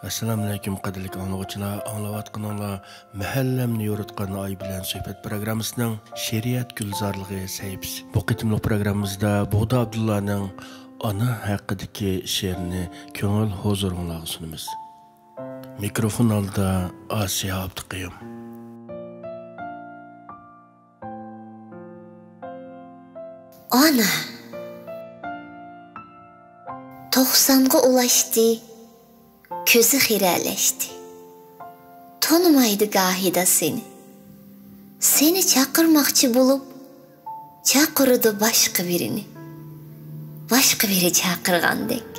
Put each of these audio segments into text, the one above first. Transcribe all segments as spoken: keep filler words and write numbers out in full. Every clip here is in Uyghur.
ئەسسالامۇئەلەيكۇم، قەدىرلىك ئاڭلىغۇچىلار! ئاڭلاۋاتقىنىڭلار مەھەللەمنى يورۇتقان ئاي بىلەن سۆھبەت پروگراممىسىنىڭ شېئىرىيەت گۈلزارلىقى سەھىپىسى. بۇ قېتىملىق پروگراممىمىزدا بۇغدا ئابدۇللانىڭ ئانا ھەققىدىكى شېئىرىنى كۆڭۈل ھۇزۇرۇڭلارغا سۇنىمىز. مىكروفون ئالدىدا ئاسىيا ئابدۇقەييۇم. ئانا. توقسانغا ئۇلاشتى، كۆزى خىرەلەشتى. تونۇمايدۇ گاھىدا سېنى. سېنى چاقىرماقچى بولۇپ، چاقىرىدۇ باشقا بىرىنى. باشقا بىرى چاقىرغاندەك.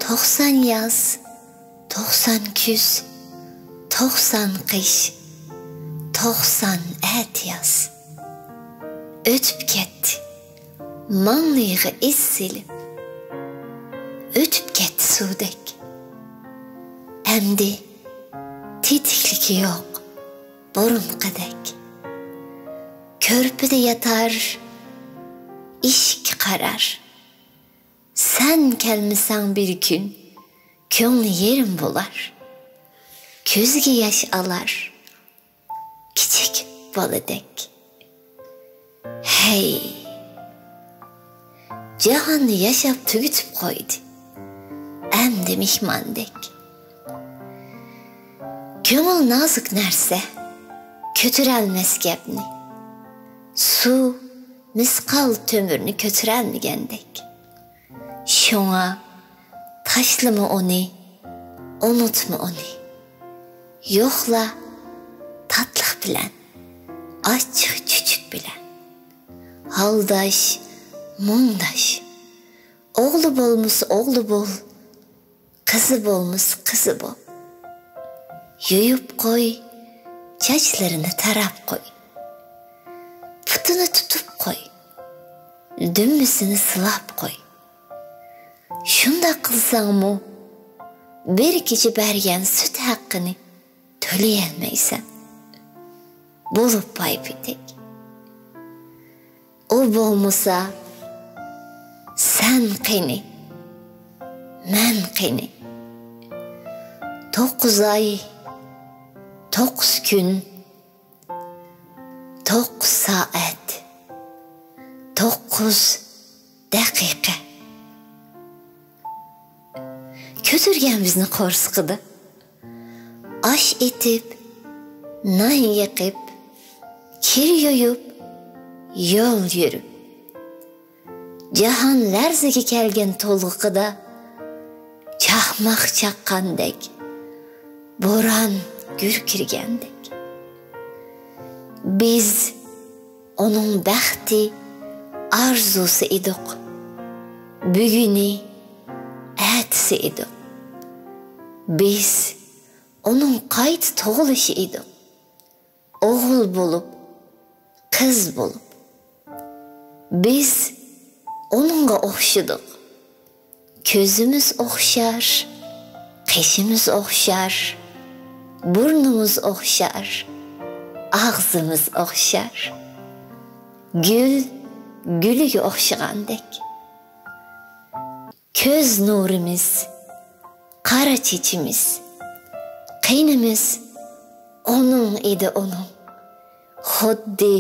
توقسان ياز، توقسان كۈز، توقسان قىش، توقسان ئەتىياز. ئۆتۈپ كەتتى، ماڭلىيىغا ئىز سېلىپ. ئۆتۈپ كەتتى سۇدەك. ئەمدى تېتىكلىكى يوق بۇرۇنقىدەك. كۆرپىدە ياتار ئىشىككە قارار. سەن كەلمىسەڭ بىر كۈن، كۆڭلى يېرىم بولار. كۆزىگە ياش ئالار كىچىك بالىدەك. ھەي، جاھاننى ياشاپ تۈگىتىپ قويدى، ئەمدى مېھماندەك. كۆڭۈل نازۇك نەرسە، كۆتۈرەلمەس گەپنى. سۇ مىسقال تۆمۈرنى كۆتۈرەلمىگەندەك. شۇڭا تاشلىما ئۇنى، ئۇنتۇما ئۇنى. يوقلا تاتلىق بىلەن، ئاچچىق چۈچۈك بىلەن. ھالداش، مۇڭداش. ئوغلى بولمىسا ئوغلى بول، قىزى بولمىسا قىزى بول. يۇيۇپ قوي، چاچلىرىنى تاراپ قوي. پۇتىنى تۇتۇپ قوي، دۈمبىسىنى سىلاپ قوي. شۇنداق قىلساڭمۇ، بىر كېچە بەرگەن سۈت ھەققىنى تۆلىيەلمەيسەن. بولۇپ بايپېتەك. ئۇ بولمىسا، سەن قېنى؟ مەن قېنى؟ توققۇز ئاي، توققۇز كۈن، توققۇز سائەت، توققۇز دەقىقە. كۆتۈرگەن بىزنى قورسىقىدا. ئاش ئېتىپ، نان يېقىپ، كىر يۇيۇپ، يول يۈرۈپ. جاھان لەرزىگە كەلگەن تولغىقىدا، چاقماق چاققاندەك، بوران گۈركىرىگەندەك. بىز ئۇنىڭ بەختى، ئارزۇسى ئىدۇق. بۈگۈنى، ئەتىسى ئىدۇق. بىز ئۇنىڭ قايتا تۇغۇلۇشى ئىدۇق. ئوغۇل بولۇپ، قىز بولۇپ. بىز ئۇنىڭغا ئوخشىدۇق. كۆزىمىز ئوخشار، قېشىمىز ئوخشار، بۇرنىمىز ئوخشار، ئاغزىمىز ئوخشار. گۈل گۈلىگە ئوخشىغاندەك. كۆز نۇرىمىز، قارا چېچىمىز، قېنىمىز ئۇنىڭ ئىدى ئۇنىڭ. خۇددى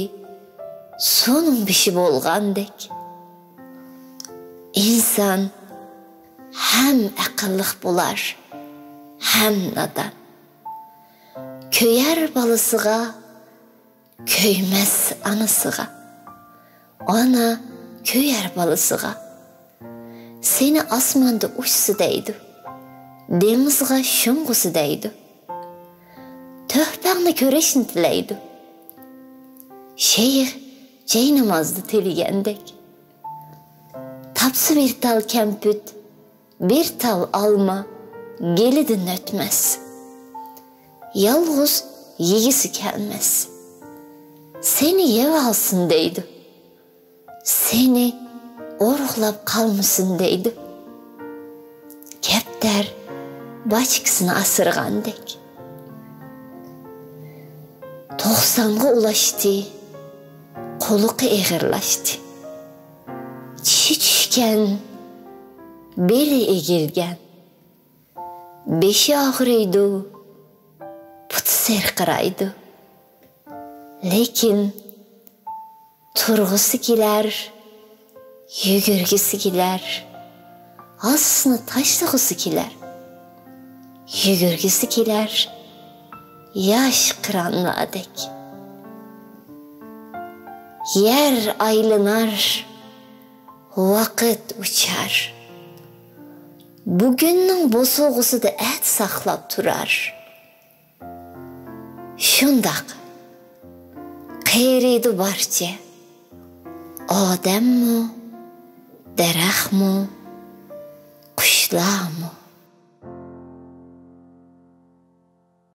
سۇنىڭ بېشى بولغاندەك. ئىنسان ھەم ئەقىللىق بولار، ھەم نادان. كۆيەر بالىسىغا، كۆيمەس ئانىسىغا. ئانا كۆيەر بالىسىغا. سېنى ئاسماندا ئۇچسا دەيدۇ، دېڭىزغا شۇڭغۇسا دەيدۇ. تۆھپەڭنى كۆرۈشنى تىلەيدۇ، شەيخ جاينامازدا تىلىگەندەك. تاپسا بىر تال كەمپۈت، بىر تال ئالما گېلىدىن ئۆتمەس. يالغۇز يېگۈسى كەلمەس. سېنى يەۋالسۇن دەيدۇ. سېنى ئورۇقلاپ قالمىسۇن دەيدۇ. كەپتەر باچكىسىنى ئاسرىغاندەك. توقسانغا ئۇلاشتى، قۇلىقى ئېغىرلاشتى. چىشى چۈشكەن، بېلى ئېگىلگەن. بېشى ئاغرىيدۇ، پۇتى سىرقىرايدۇ. لېكىن تۇرغۇسى كېلەر، يۈگۈرگۈسى كېلەر، ھاسىسىنى تاشلىغۇسى كېلەر، يۈگۈرگۈسى كېلەر، ياش قىرانلاردەك. يەر ئايلىنار، ۋاقىت ئۇچار. بۈگۈننىڭ بوسۇغىسىدا ئەتە ساقلاپ تۇرار. شۇنداق قېرىيدۇ بارچە، ئادەممۇ، دەرەخمۇ، قۇشلارمۇ.